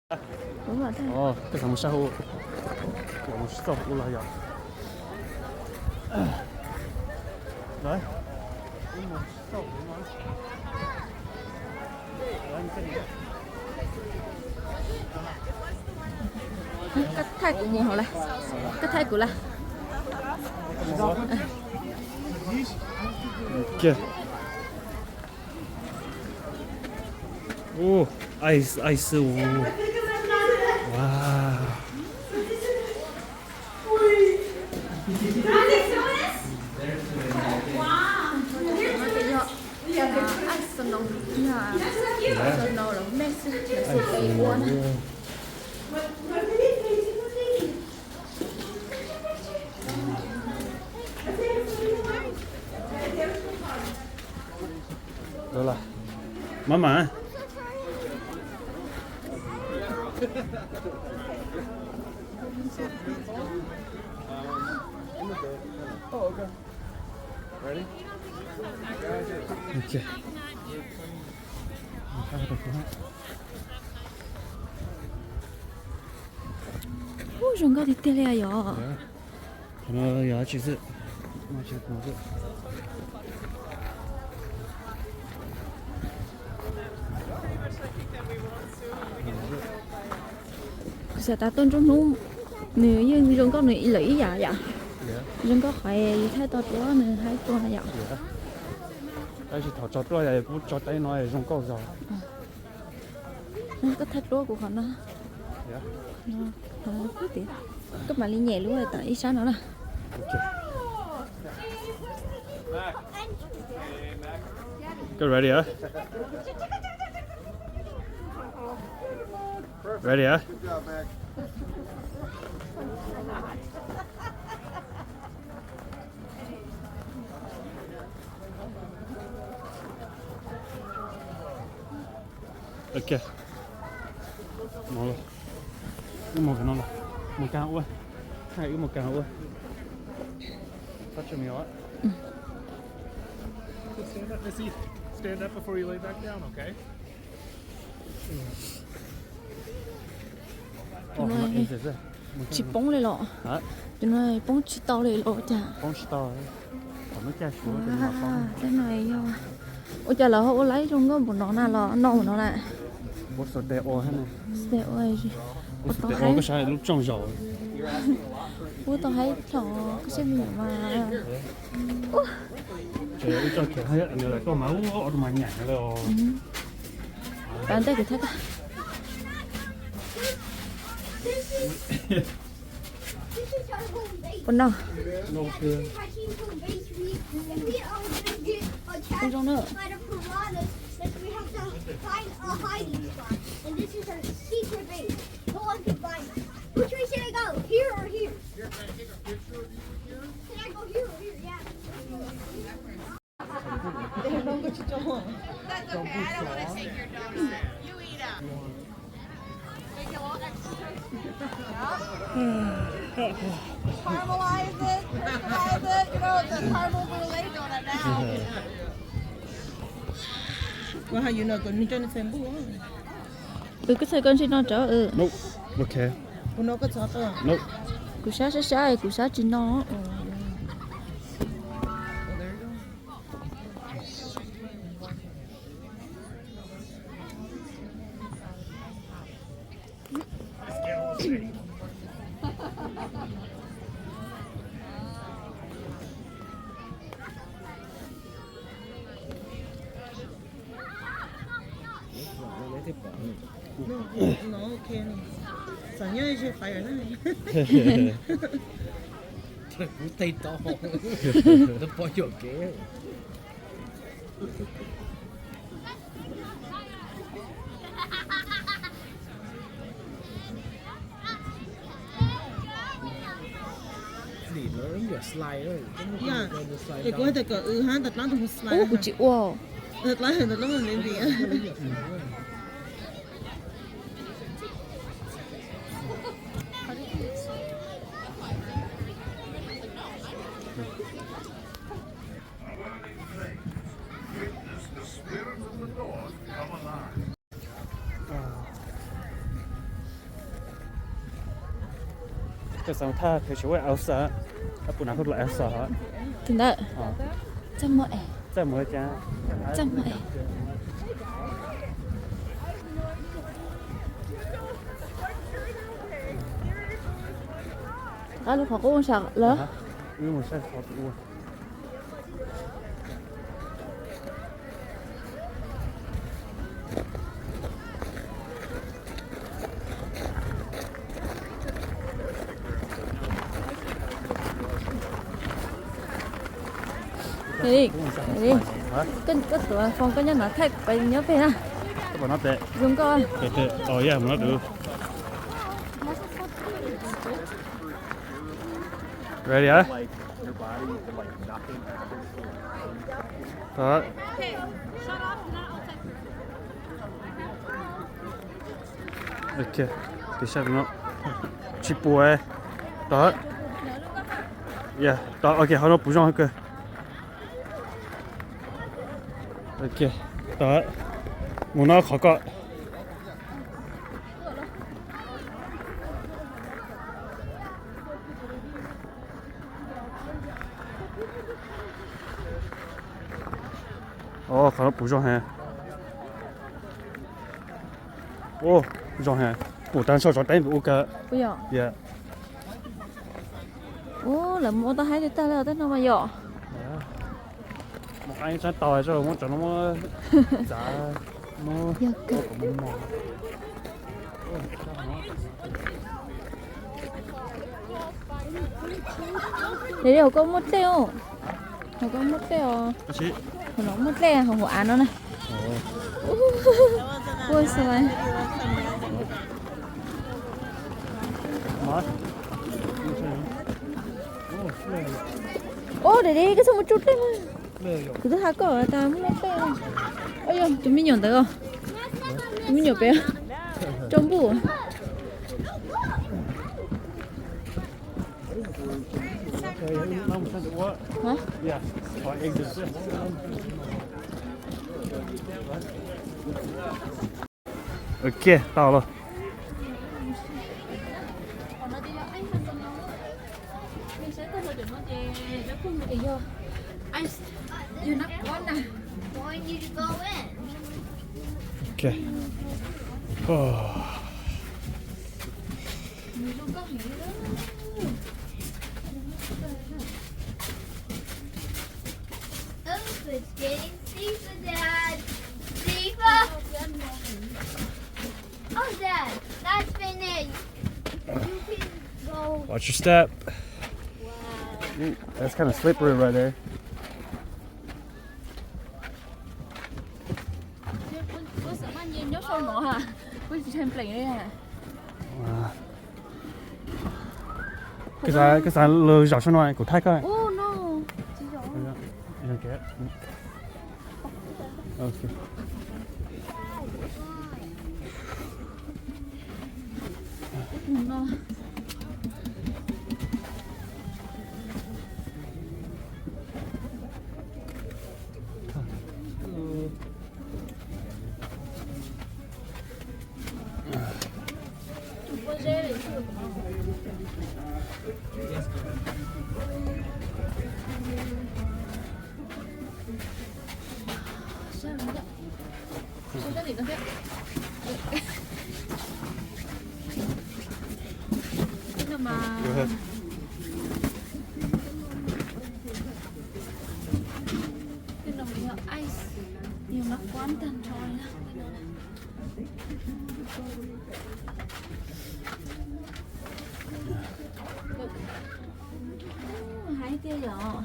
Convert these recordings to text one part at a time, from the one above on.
Ua, tej zaum mus sab hauv, mus tsis txog kuv los yog. Koj thaij kuv mus hauv lawm, koj thaij kuv lawm. Ua, ice, ice, ua. Wow. Ice snow, yeah, snow los mix, lawv xuas tes ua na. Mama. Ub, zoo nkauj tiag tiag li yom. Qhov no yog tsis xwb. Kuv xav tas tuaj nruab hnub nws yeej zoo nkauj nws lawm ib yam yom. Zoo nkauj qhov yus thaij tau tuaj nws haib tuaj yom. Tab sis thaum tso duab yog kuv tso teb no zoo nkauj zog. Koj thaij duab kuv qhov no. Koj mam li nyem lub tom ib sab no na. Koj ready a? Ready a? Ok. Mus, wb mus kag no los. Mus kag ua. Wb mus kag ua. Tab tsis me os. Stand up, Missy. Stand up before you lay back down, okay? Tsis poob li los? Cov no poob tsis tau li los cas? Tej no yog, ua cas lawv ho ua laib zoo nkauj npaum no na los no npaum no na. Ua tau haib, ua tau haib thaum koj siab me nyuam mas. Pas ntej kuv thaij koj. Puas no? Zoo na. Which way should I go? Here or here? Can I go here or here? Yeah. That's okay. I don't want to take your daughter. You eat up. Make it a little extra. Caramelize it, crystalize it. You know, it's a caramel brulee donut now. Ua, yus no kom nws coj nws Facebook. Tus koj txhais koj ntsej no rau. Kuv no koj txhob tau. Kuv sab sab sab, kuv sab tsis no. No, no, ok. Xav nyob ib fire na. Kuv tej tau. Lawv pov cuam kev. Es kuv hais tias kom wb hab tas dlaab tus mus slide. Ub, kuv tsis ua. Tas dlaab, tas dlaab mus ntiv ntiv. Koj xav thaj khaws tsis ua Elsa, koj puas nab koj los Elsa hos? Tus ntawd. Txaj muag es. Txaj muag cas? Txaj muag es. Qab lub qhov qub sav lawm. Wb mus saib qhov tus ua. Koj tuav foos koj nyob no thaij kuv pais nyob pem na. Zoo nkauj. Ready, a? Tsis pub, tod, tod, ok, qhov no puv zoo kawg. Mus no qhov koj. Qhov no puv zoo heev. Zoo heev, puv tag nrho tsov teeb ua kawg. Ua lawv mus ua tau haib li tag li tej no mas yom. Mus qab ib sab tau muab tsov no muab txav, muab mos. Hauv koj muaj dlej os. Hauv koj muaj dlej os. Hauv no muaj dlej, hauv av no na. Ua xwb. Ua deb deb koj txhob muab tsuj dlej. Kuv twb hais koj tas muab dlej. Yog tus me nyuam ntawd os. Tus me nyuam pem rau npuj. Ok, tau lawm. Ok. Open, Jaden. Deeper. Oh, Dad, that's finished. You can go. Watch your step. Wow. Ooh, that's kind of slippery right there. Koj xav, koj xav lawv zaum saum no kuv thaij koj. Ice, yog mas kuab tag nrho li. Haib tiag yom.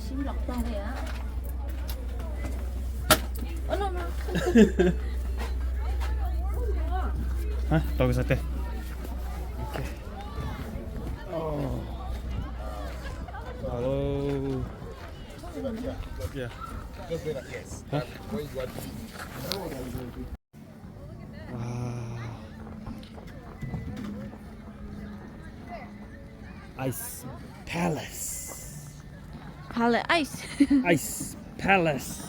Sib nplom tag li. Tau koj xav tes. Ice Palace. Palace, ice. Ice Palace.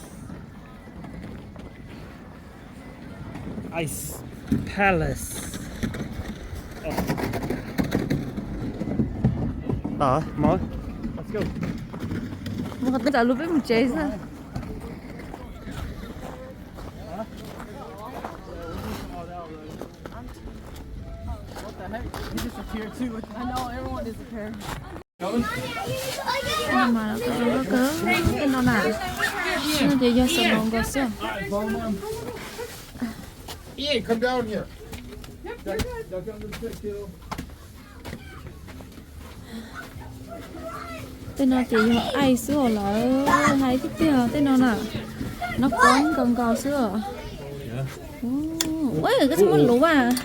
Ice Palace. Tod mog. Let's go. Mus qhov twg lub peb mus tsev xwb. What the heck? He just appeared too. I know, everyone disappeared. Mas lawv kawg, tej no na, no ces yog snow nkaus xwb. Ian, come down here. Tej no ces yog ice xwb os lawv hais tiag tiag tej no na. No koob nkaus nkaus xwb os. Ua koj tsis muaj luv as.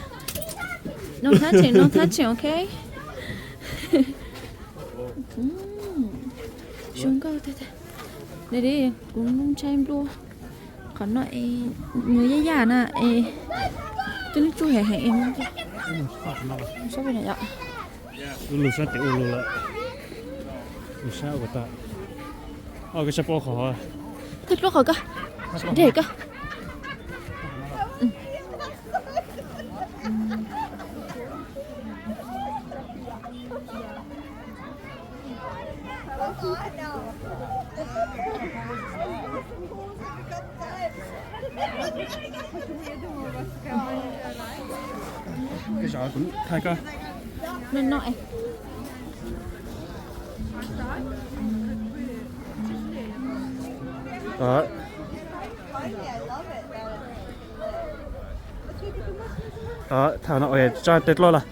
No thab tseem, no thab tseem, ok. Zoo nkauj tiag tiag. Li kuv ntshai nplua. Qhov no es nws yaj yaj na es twb lub tsuj heev heev. Sab pem no yom. Ua lug sab tim ua lug lawm. Ua sab ua tag. Os, koj sab pom qhov, thawj plaub qhov koj, deg koj. Thaij koj. No no es. Thaij no, tso tej dlua los.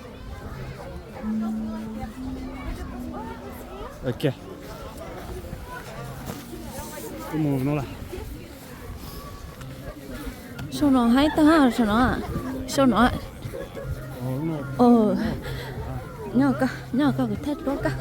Ok. Wb mus no lawm. Saum no haib tag, saum no, saum no. Nyob koj, nyob koj kuv thaij rau koj.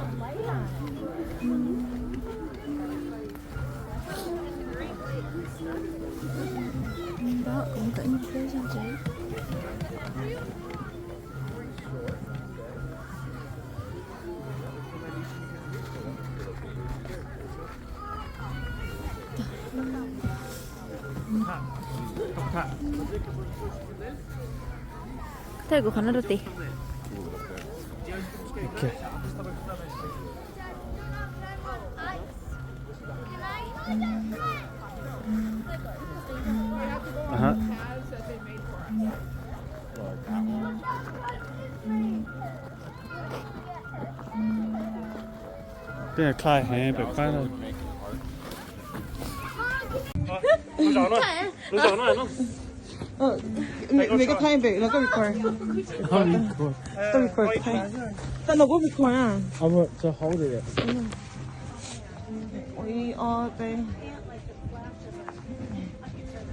Thaij kuv qhov no rau tid. Tej no dlhau heev pem qab no. Lub zos no, lub zos no. Mày, mày có thay vậy là có record. Có record thay. Tao đâu có record à. Ui, o, đây.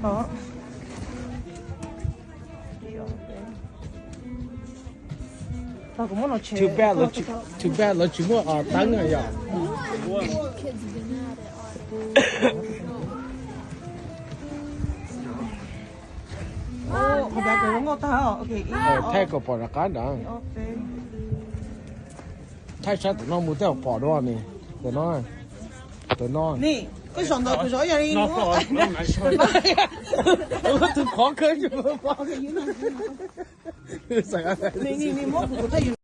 Đó. Tao cũng muốn nói chuyện. Too bad lawv tsis, too bad lawv tsis muaj, ờ, tấn rồi yom. Ồ, một cái cái ngô ta hả? Ok, ib, Ờ, o, thaij kom pom rov qab ntawd. Ib, o, peb. Thaij sab tom no mus tej zaum pom dua ne. Tom no. Tom no. Nè, koj sawv ntawd kuv sawv ib yam li no. Tus qhov kawg. Nè, nè, nè, muab kuv, kuv thaij yus.